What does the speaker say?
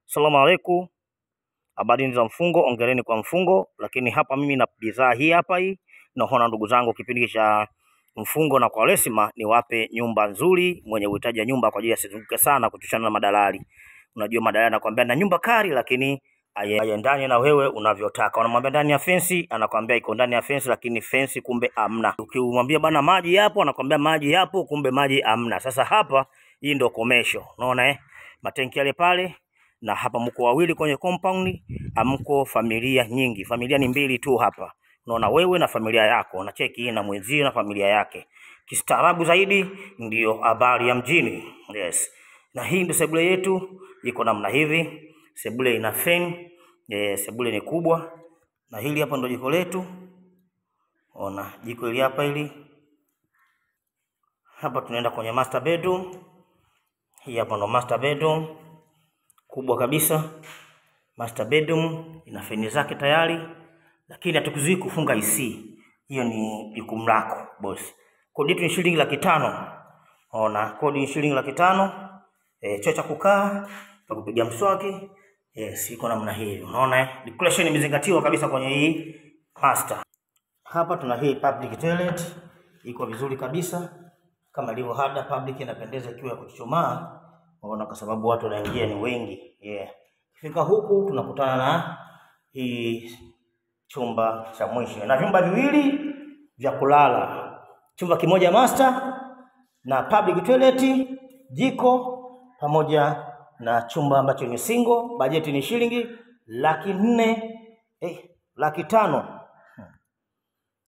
Salamu alaikum. Habari za mfungo, ongereni kwa mfungo. Lakini hapa mimi na bidhaa hii hapa hii, naona ndugu zangu kipindi cha mfungo na Kwaresima niwape nyumba nzuri, mwenye uhitaji wa nyumba kwa ajili asizunguke sana kutushana na madalali. Unajua madalali anakuambia na nyumba kali, lakini haiendani na wewe unavyotaka. Unamwambia ndani ya fensi, anakuambia iko ndani ya fensi, lakini fensi kumbe amna. Ukimwambia bana maji yapo, anakuambia maji yapo, kumbe maji amna. Sasa hapa hii ndio commercial. Unaona matenki yale pale, na hapa mko wawili kwenye compound, amko familia nyingi. Familia ni mbili tu hapa. Unaona wewe na familia yako, na cheki na mwenzio na familia yake. Kistaarabu zaidi ndio habari ya mjini. Yes. Na hii ndio sebule yetu, iko namna hivi. Sebule ina fan, sebule ni kubwa. Na hili hapa ndio jiko letu. Ona jiko hili hapa hili. Hapa tunaenda kwenye master bedroom. Hii hapa ndo master bedroom kubwa kabisa. Master bedroom ina feni zake tayari, lakini hatukuzuii kufunga AC. Hiyo ni jukumu lako boss. Kodi yetu ni shilingi 500,000. Ona, kodi ni shilingi 500,000. Choo cha kukaa, pa kupiga mswaki. Yes, iko namna hiyo. Unaona Decoration imezingatiwa kabisa kwenye hii master. Hapa tuna hii public toilet, iko vizuri kabisa. Kama ilivyo ada, public inapendeza ikiwa ya kuchuchumaa. Unaona, kwa sababu watu wanaingia ni wengi. Yeah. Kifika huku tunakutana na hii chumba cha mwisho na vyumba viwili vya kulala. Chumba kimoja master na public toilet, jiko pamoja na chumba ambacho ni single. Bajeti ni shilingi 400,000, 500,000.